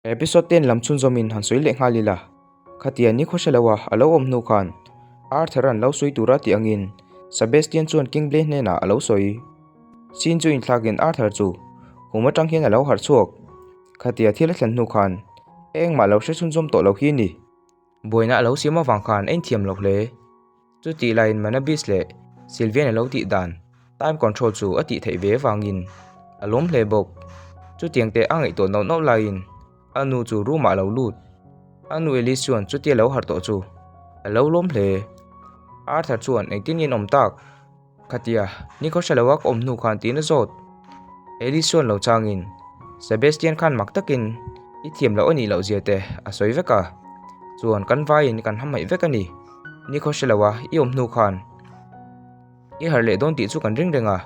Episode ten lam chhunzawmin han sawi leh nghal ila, khatia ni khaw hre lo a a lo awm hnu khan Arthur-a'n lo sawi tura tih angin Sebastian chuan Kingbley hnenah a lo sawi. Scene chu inthlakin Arthur chu khum atang hian a lo harh chhuak. Khatia thil a thlen hnu khan engmah lo hre chhunzawm tawh lo hi a ni. Buaina a lo siam avang khan a inthiam lo hle. Chutih laiin Manabis leh Sylvian a lo tih dan time control chu a tih theih ve avangin a lawm hle bawk. Chutiang te a ngaihtuah nauh nauh laiin a nu chu room ah a lo lut. A nu Alice chuan chutia lo harh tawh chu a lo lawm hle. Arthur chuan engtin nge an awm tak? Khatia, nikhaw hre lo a ka awm hnu khan tiin a zawt. Alice chuan lo changin, Sebastian khan mak takin i thiam loh a nih loh zia te a sawi vek a, chuan kan vaiin kan hamhaih vek a ni. Nikhaw hre lo a i awm hnu khan i harh leh dawn tih chu kan ring reng a,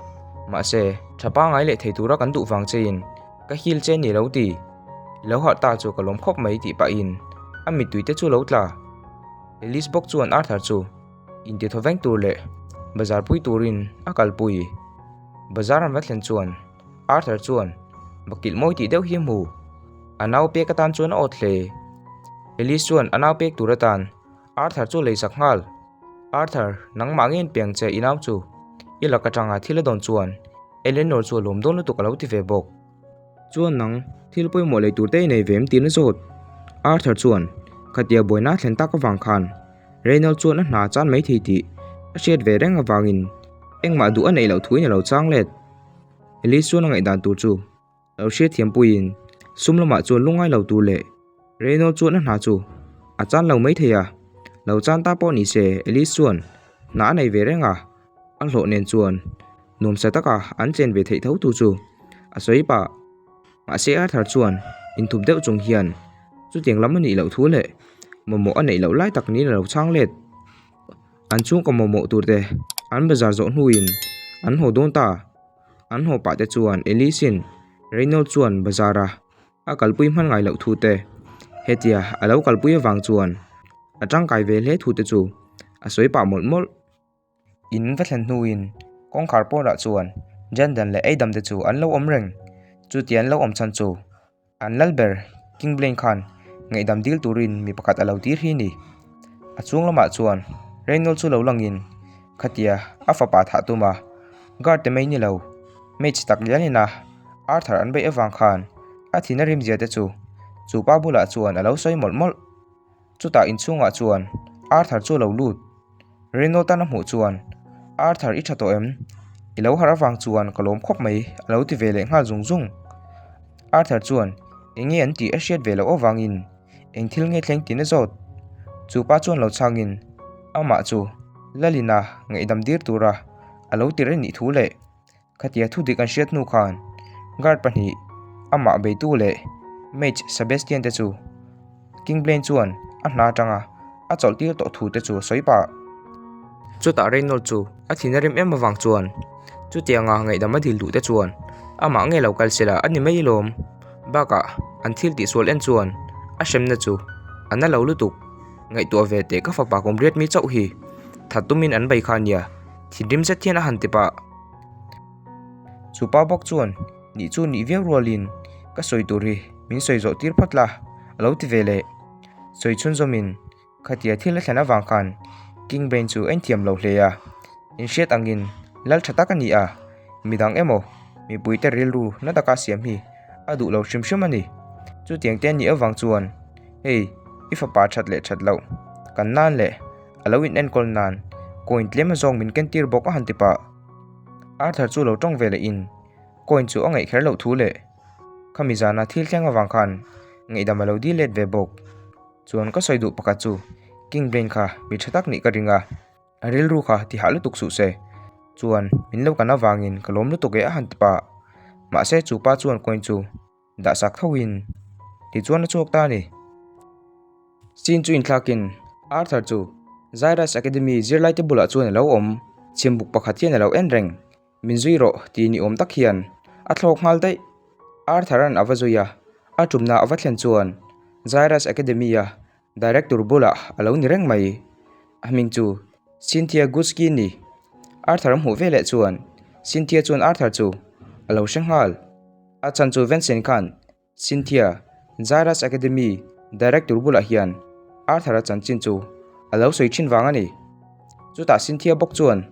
mahse, tha pangai leh thei tura kan duh vang chein ka hil che ni lo ti. I lo harh ta chu ka lawm khawp mai tih pahin a mittui te chu lo tla. Alice bawk chuan Arthur chu. Intithaw veng tur leh bazar pui turin a kalpui. Bazar an va thlen chuan Arthur chuan bakilh mawi tih deuh hi a hmu. A nau pek atan chuan a awt hle. Alice chuan a nau pek tur atan Arthur chu lei sak nghal. Arthur, nangmah nge inpiang che i nau chu? I lak atanga thil a dawn chuan Eleanor chu a lawm dawn lutuk a lo ti ve bawk. Chuan nang, thil pawimawh lei tur te i nei ve em tiin a zawt. Arthur chuan, Khatia buaina a thlen tak avang khan Reynolds chuan a hna chan mai thei tih a hriat ve reng avangin engmah duh a neih loh thuin a lo chang let. Elise chuan a ngaihdan tur chu lo hriatthiam puiin sum lamah chuan lungngai lo tur leh Reynolds chuan a hna chu a chan lo mai thei a, lo chan ta pawh ni se Elise chuan hna a nei ve reng a, a hlawh nen chuan nuamsa taka an chen ve theih tho tu chu a sawi pah. Mahse Arthur chuan inthup deuh chung hian chutiang lam a nih loh thu leh mamawh a neih loh lai tak niin a lo chhang let. An chhungkaw mamawh tur te an bazar zawh hnuin an haw dawn ta. An haw pah te chuan Alice-in Reynolds chuan bazar-a a kalpui hman ngai loh thu te, hetia a lo kalpui avang chuan a tangkai ve hle thu te chu a sawi pah mawlh mawlh. In va thlen hnuin kawngkhar pawnah chuan Jandon leh Adam te chu an lo awm reng. Chuti an lo awm chhan chu an lal ber King Blaine khan ngaihdam dil turin mi pakhat a lo tir hi a ni. A chhung lamah chuan Reynold chu lo langin khatia a fapa thah tuma guard te mai ni lo mage tak lianin a Arthur an beih avang khan a thin a rimzia te chu chupa bulah chuan a lo sawi mawlh mawlh. Chutah inchhungah chuan Arthur chu a lo lut. Renault tan a hmuh chuan, Arthur i tha tawh em? I lo harh avang chuan ka lawm khawp mai a lo ti ve leh nghal zung zung. Arthur chuan eng nge an tih a hriat ve loh avangin eng thil nge thleng tiin a zawt. Chu pa chuan lo chhangin amah chu Lalina ngaihdam dir tura a lo tir a nih thu leh Khatia thu dik an hriat hnu khan guard pahnih amah beitu leh mage Sebastian te chu King Blaine chuan a hna atanga a chawlh tir tawh thu te chu a sawi pah. Chutah Reynold chu a thin a rim em avang chuan chutianga ngaihdam a dil duh te chuan amah nge lo kal sela a ni mai lawm. Bakah an thil tihsual en chuan a hremna chu a na lo lutuk. Ngaihtuah ve teh ka fapa kum riat mi chauh hi that tumin an bei kha nia thinrim zet hian a han ti pah. Chu pa bawk chuan nih chu nih viau rualin ka sawi tur hi min sawi zawh tir phawt la a lo ti ve leh. Sawi chhunzawmin khatia thil a thlen avang khan King Bane chu a inthiam lo hle a, inhriat angin lal tha tak a ni a, midang emaw mipuite rilru na taka siam hi a duh lo hrim hrim a ni. Chutiang te a nih avang chuan hei i fapa that leh that loh kan nan leh a lo in enkawl nan coin tlem azawng min ken tir bawk a han ti pah. Arthur chu lo tawng ve leh in coin chu a ngaih kher loh thu leh khami zana thil thleng avang khan ngaihdam a lo dil let ve bawk. Chuan ka sawi duh pakhat chu King Blaine kha mi tha tak nih ka ring a, a rilru kha ti hah lutuk suh se. Chuan min lo kan avangin ka lawm lutuk e a han ti pah. Mahse chu pa chuan coin chu dah sak tho in tichuan a chhuak ta a ni. Scene chu inthlakin Arthur chu Zairus Academy zirlaite bulah chuan a lo awm. Chhimbuk pakhat hian a lo en reng. Min zui rawh tih ni awm tak hian a thlawk nghal daih. Arthur-a'n a va zui a, a tumna a va thlen chuan Zairus Academy-a Director bulah a lo ni reng mai. A hming chu Cynthia Guski ni. Arthur a hmuh veleh chuan Cynthia chuan Arthur chu a lo hre nghal. A chhan chu Vincent khan Cynthia, Zairus Academy Director bulah hian Arthur-a chanchin chu a lo sawi thin vang a ni. Chutah Cynthia bawk chuan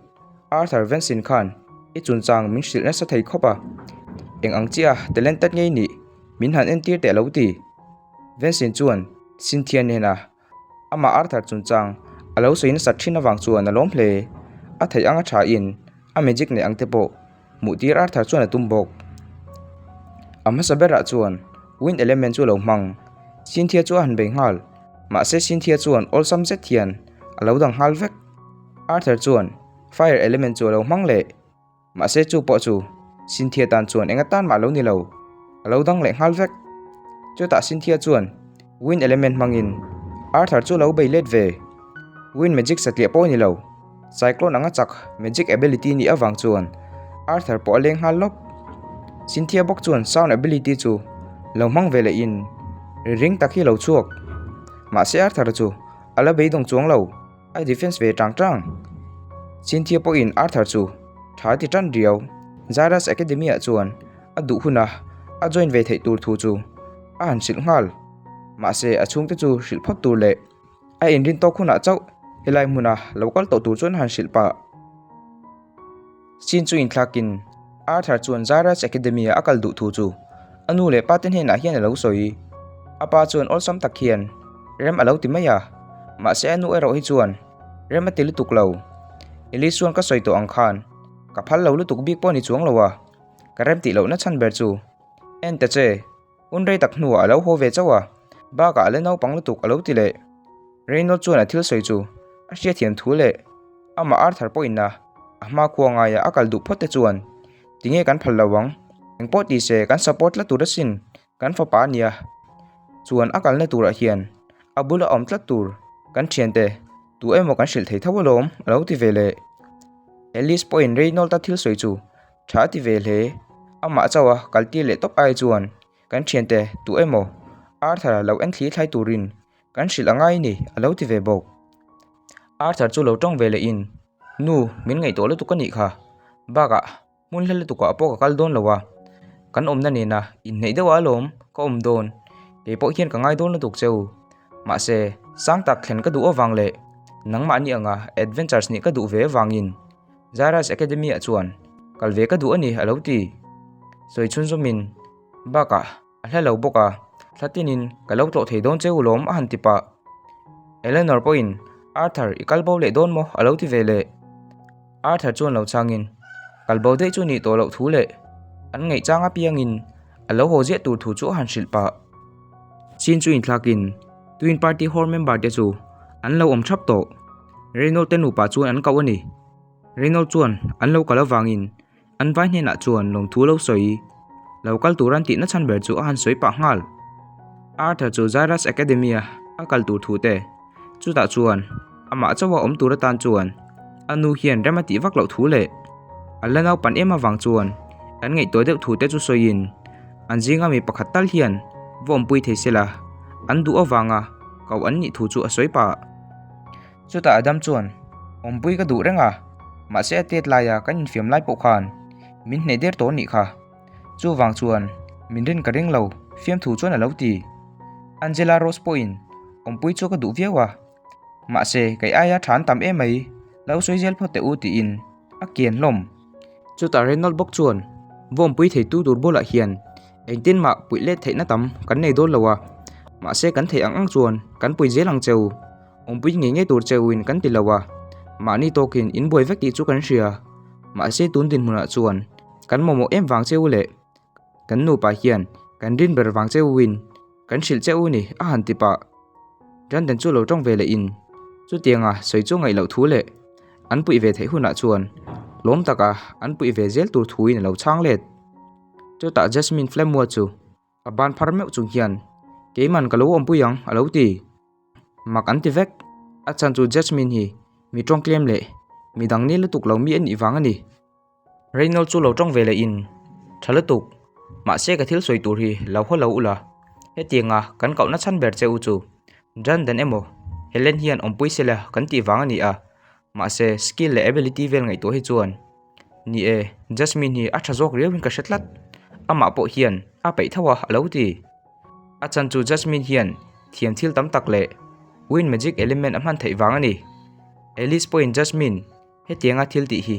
Arthur Vensin khan i chunchang min hrilh nasa thei khawp a, eng ang chiah talented ngei nih min han entir teh lo ti. Vensin chuan Cynthia hnenah Amah Arthur chungchang a lo sawi nasat thin avang chuan a lawm hle. A theih anga tha in a magic neih ang te pawh hmuh tir Arthur chuan a tum bawk. A hmasa berah chuan wind element chu a lo hmang. Cynthia chu a han bei nghal. Mahse Cynthia chuan awlsam zet hian a lo dang nghal vek. Arthur chuan fire element chu a lo hmang leh. Mahse chu pawh chu Cynthia tan chuan eng atan mah lo ni lo, a lo dang leh nghal vek. Chutah Cynthia chuan Wind Element hmangin Arthur chu a lo bei let ve. Wind Magic satliah pawh a ni lo, Cyclone anga chak Magic Ability nih avang chuan Arthur pawh a leng nghal lawp. Cynthia bawk chuan Sound Ability chu lo hmang ve lehin ri ring tak hi a lo chhuak. Mahse Arthur chu a la beidawng chuang lo. A defense ve tang tang. Cynthia pawhin Arthur chu tha ti tan riau. Zairus Academy ah chuan a duh huna a join ve theih tur thu chu a han hrilh nghal. Mahse a chhungte chu hrilh phawt tur leh a inrin tawk hunah chauh helai hmuna lo kal tawh tur chuan a han hrilh pah. Scene chu inthlakin Arthur chuan Zairus Academy ah a kal duh thu chu a nu leh pa te hnenah hian a lo sawi. A pa chuan awlsam tak hian rem a lo ti mai a, mahse a nu erawh hi chuan rem a ti lutuk lo. Elise chuan ka sawi tawh ang khan ka phal lo lutuk bik pawh a ni chuang lo a, ka rem tih lohna chhan ber chu en ta che. Hun rei tak hnuah a lo haw ve chauh a, bakah a la naupang lutuk a lo ti leh. Reynolds chuan a thil sawi chu a hriatthiam thu leh amah Arthur pawhin a a hma khua ngaia a kal duh phawt te chuan tinge kan phal lo ang, engpawh ti se kan support tlat tur asin, kan fapa a nia. Chuan a kalna turah hian a bula awm tlat tur kan thiante tu emaw kan hrilh thei tho alawm a lo ti ve leh. Alice pawhin Reynolds-a thil sawi chu Tha ti ve hle. Amah chauh a kal tir leh tawp ai chuan kan thiante tu emaw Arthur a lo en thli thlai turin kan hrilh a ngai ni a lo ti ve bawk. Arthur chu lo tawng ve leh in, Nu, min ngaihtuah lutuk a nih kha. Bakah hmun hla lutukah pawh ka kal dawn lo a, kan awmna nena inhneih deuh a alawm ka awm dawn. Kei pawh hian ka ngai dawn lutuk che u. Mahse, sang tak thlen ka duh avang leh nangmahni anga adventures nih ka duh ve avangin Zairus Academy ah chuan kal ve ka duh a ni a lo ti. Sawi chhunzawmin bakah a hla lo bawk a, thla tinin ka lo tlawh thei dawn che u lawm a han ti pah. Eleanor pawhin Arthur i kal bo leh dawn maw a lo ti ve leh. Arthur chuan lo changin kal bo daih chu nih tawh loh thu leh an ngaihchang apiangin a lo haw ziah tur thu chu a han hrilh pah. Chin chu inthlakin Twin Party Hall member te chu an lo awm thap tawh. Reynolds te nupa chuan an koh a ni. Reynolds chuan an lo kal avangin an vai hnenah chuan lawmthu lo sawi. Lo kal tur an tihna chhan ber chu a han sawi pah nghal. Arthur chu Zairus Academy a a kal tur thu te, chutah chuan amah chauha awm tur atan chuan a nu hian rem a tih vak loh thu leh a la naupan em avang chuan an ngaihtuah deuh thu te chu sawiin an zinga mi pakhat tal hian va awmpui thei se la an duh avanga koh an nih thu chu a sawi pah. Chutah Adam chuan, Awmpui ka duh reng a, mahse a tet laia kan infiam lai pawh khan min hneh der tawh anih kha. Chuvang chuan min rin ka ring lo, fiamthu chuan a lo ti. Angela Rose pawhin awmpui chu ka duh viau a, mahse kei aia tha an tam em mai, lo sawi zel phawt teh u tiin a kian hlawm. Chutah Reynolds bawk chuan, Vawmpui theitu tur bulah hian engtin mah puih let theihna tam kan nei dawn lo a, mahse kan theih ang ang chuan kan pui zel ang cheu. Awmpui ngei ngei tur cheuin kan ti lo a, mahni tawkin in buai vek tih chu kan hria. Mahse tun dinhmunah chuan kan mamawh em vang cheu leh kan nupa hian kan rin ber vang cheuin kan hrilh cheu ni a han ti pah. Brandon chu lo tawng ve leh in chutianga sawi chu ngaih loh thu leh an puih ve theih hunah chuan lawm taka an puih ve zel tur thuin a lo chhang let. Chutah Jasmine Flamua chu A ban phar meuh chung hian, Keiman ka lo awmpui ang, a lo ti. Mak an ti vek. A chhan chu Jasmine hi mi tawngtlem leh mi dang ni lutuk lo mi a nih vang a ni. Reynolds chu lo tawng ve leh in, Tha lutuk, mahse ka thil sawi tur hi lo haw lo ula, hetianga kan kohna chhan ber che u chu Brandon emaw Helen hian awmpui sela kan tih vang a ni a, mahse skill leh ability vel ngaihtuah hi chuan Ni e, Jasmine hi a tha zawk riauin ka hre tlat. Amah pawh hian a peih tho a, a lo ti. A chhan chu Jasmine hian thiam thil tam tak leh Wind Magic Element a hman theih vang a ni. Alice pawhin Jasmine hetianga thil tih hi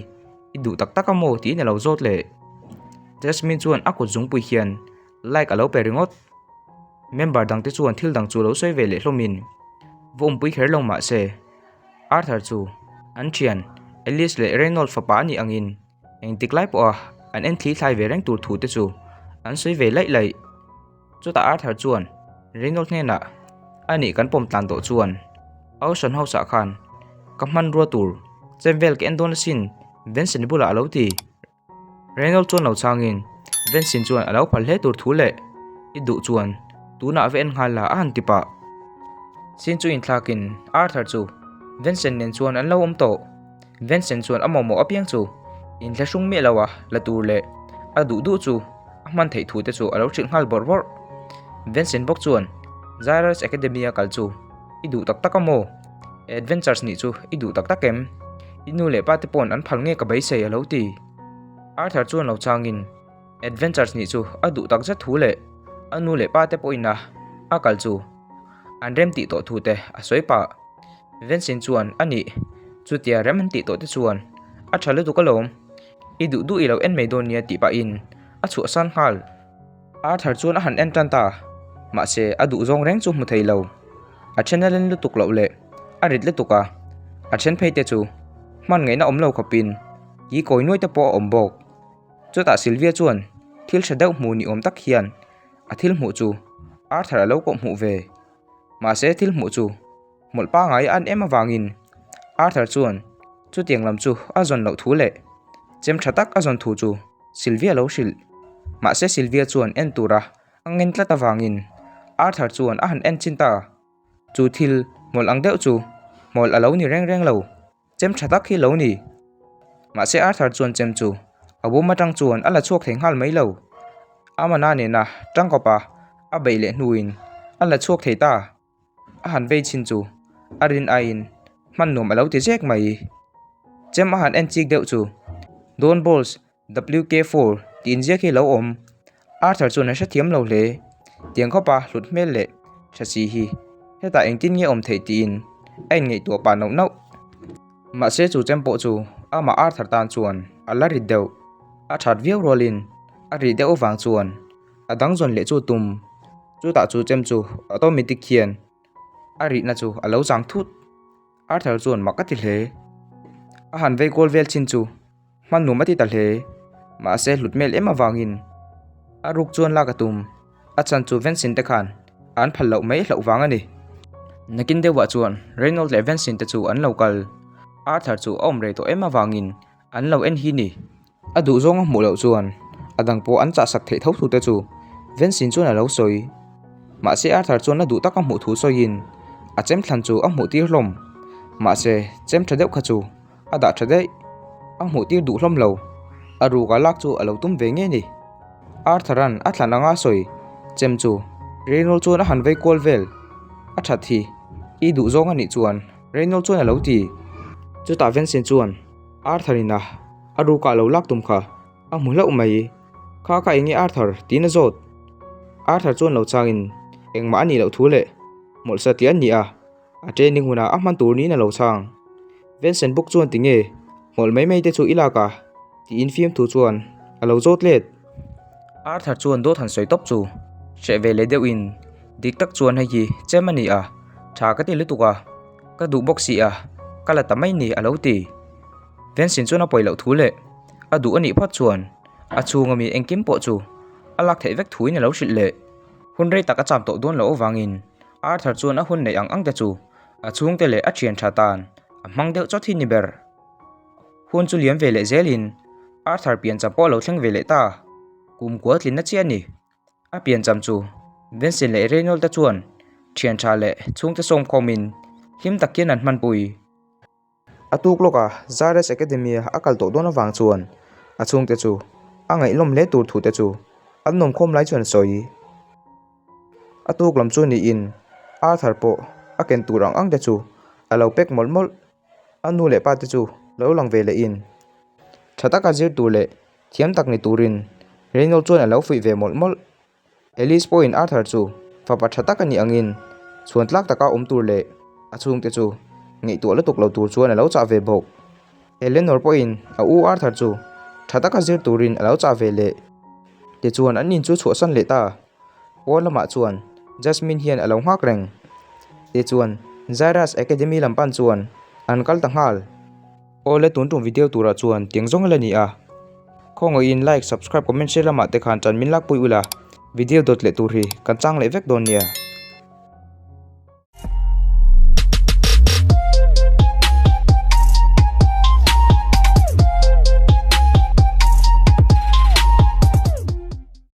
i duh tak tak a maw tiin a lo zawt leh. Jasmine chuan a kut zungpui hian like a lo pe ringawt. Member dangte chuan thil dang chu lo sawi ve leh hlawmin va awmpui kher lo mah se Arthur chu an thian Alice leh Reynold fapa a nih angin engtik lai pawha an en thli thlai ve reng tur thu te chu an sawi ve laih laih. Chutah Arthur chuan Reynold hnenah a nih kan pawm tlan tawh chuan Ocean House ah khan ka hmanrua tur chem vel ka en dawn asin Vincent bulah a lo ti. Reynold chuan lo changin Vincent chuan a lo phal hle tur thu leh i duh chuan tunah va en nghal la a han ti pah. Sin chu inthlakin Arthur chu Vincent nen chuan an lo awm tawh. Vincent chuan a mamawh apiang chu inthlahrung miah lo a la tur leh a duh duh chu a hman theih thu te chu a lo hrilh nghal bawrh bawrh. Vincent bawk chuan Zyrus Academy a kal chu i duh tak tak a maw? Adventures nih chu i duh tak tak em? I nu leh pa te pawn an phal nge ka beisei a lo ti. Arthur chuan lo changin Adventures nih chu a duh tak zet thu leh a nu leh pa te pawhin a a kal chu an rem tih tawh thu te a sawi pah. Vincent chuan a nih chutia rem an tih tawh te chuan a tha lutuk alawm i duh duh i lo en mai dawn nia tih pahin a chhuahsan nghal. Arthur chuan a han en tan ta mahse a duh zawng reng chu hmu thei lo. A then a len lutuk loh leh a rit lutuk a, a then phei te chu hman ngaihna awm lo khawpin ki kawi nuai te pawh a awm bawk. Chutah Sylvia chuan thil tha deuh hmu ni awm tak hian a thil hmuh chu Arthur a lo kawh hmuh ve. Mahse thil hmuh chu hmawlh pangai a an em avangin Arthur chuan chutiang lam chu a zawn loh thu leh chem tha tak a zawn thu chu Sylvia lo hrilh. Mahse Sylvia chuan en tura a ngen tlat avangin Arthur chuan a han en chin ta. Chu thil hmawlh ang deuh chu hmawlh a lo ni reng reng lo. Chem tha tak hi lo ni. Mahse Arthur chuan chem chu a bawm atang chuan a la chhuak thei nghal mai lo. Amana nena tangkawpa a beih leh hnuin a la chhuak thei ta. A han vei chhin chu a rin aiin hman nuam a lo ti zek mai. Chem a han en chik deuh chu Don Balls WK4 tih inziak hi a lo awm. Arthur chuan a hrethiam lo hle. Tiang khawpa hlut hmel leh tha si hi hetah engtin nge awm theih tiin a inngaihtuah pah nauh nauh. Mahse chu chem pawh chu amah Arthur tan chuan a la rit deuh. A that viau rualin a rih deuh avang chuan a dang zawn leh chu a tum. Chutah chu chem chu automatic hian a rihna chu a lo chang thut. Arthur chuan mak a ti hle. A han vei kual vel chin chu hman nuam a ti ta hle. Mahse hlut hmel em avangin a ruk chuan lak a tum. A chhan chu Vensin te khan an phal loh mai hlauh vang a ni. Nakin deuhah chuan Reynold leh Vensin te chu an lo kal. Arthur chu a awm rei tawh em avangin an lo en hi ni. A duh zawng a hmuh loh chuan a dang pawh an chahsak theih tho thute chu Vensin chuan a lo sawi. Mahse Arthur chuan a duh tak a hmuh thu sawiin a chem thlan chu a hmuh tir hlawm. Mahse chem tha deuh kha chu a dah tha daih. A hmuh tir duh hlawm lo. A ruk a lak chu a lo tum ve nge ni. Arthur-a'n a thlan anga sawi chem chu Reynold chuan a han vei kual vel. A that hi i duh zawng a nih chuan Reynold chuan a lo ti. Chutah Vensin chuan Arthur-in a a rukah lo lak tum kha a hmu hlauh mai. Kha kha eng nge Arthur? tiin a zawt. Arthur chuan lo changin engmah a nih loh thu leh hmawlh satliah an ni a, a training hunah a hman tur niin a lo chang. Vincent bawk chuan tinge hmawlh mai mai te chu i lak a? tiin fiamthu chuan a lo zawt let. Arthur chuan dawt han sawi tawp chu hreh ve leh deuhin dik tak chuan hei hi chem a ni a, tha ka ti lutuk a, ka duh bawk si a, ka la ta mai ni a lo ti. Vensin chuan a pawi loh thu leh a duh a nih phawt chuan a chhunga mi engkim pawh chu a lak theih vek thuin a lo hrilh leh. Hun rei tak a cham tawh dawn loh avangin Arthur chuan a hun neih ang ang te chu a chhungte leh a thian tha tan a hmang deuh chawt hi ni ber. Hun chu liam ve leh zelin Arthur piancham pawh a lo thleng ve leh ta. Kum kual tlinna chiah a ni. A piancham chu Vincent leh Reynold te chuan thian tha leh chhungte sawmkhawmin hlim tak hian an hmanpui. A tuk lawk a, Zares Academy a kal tawh dawn avang chuan a chhungte chu a ngaihnawm hle tur thute chu an nawmkhawm lai chuan a sawi. A tuk lam chu niin Arthur pawh a ken tur ang ang te chu a lo pack mawlh mawlh. A nu leh pa te chu lo lang ve lehin tha taka zir tur leh thiam tak ni turin Reynold chuan a lo fuih ve mawlh mawlh. Alice pawhin Arthur chu Fapa tha tak a nih angin chhuan tlak taka awm tur leh a chhungte chu ngaihtuah lutuk lo tur chuan a lo chah ve bawk. Eleanor pawhin a u Arthur chu tha taka zir turin a lo chah ve leh. Tichuan an in chu chhuahsan leh ta. Pawn lamah chuan Jasmine hian a lo nghak reng. Tichuan Zairus Academy lam pan chuan an kal ta nghal. Awle tun tum video turah chuan tiang zawng la ni a. Khawngaihin like, subscribe, comment share lamah te khan tan min lakpui ula video dawt leh tur hi kan chang leh vek dawn nia.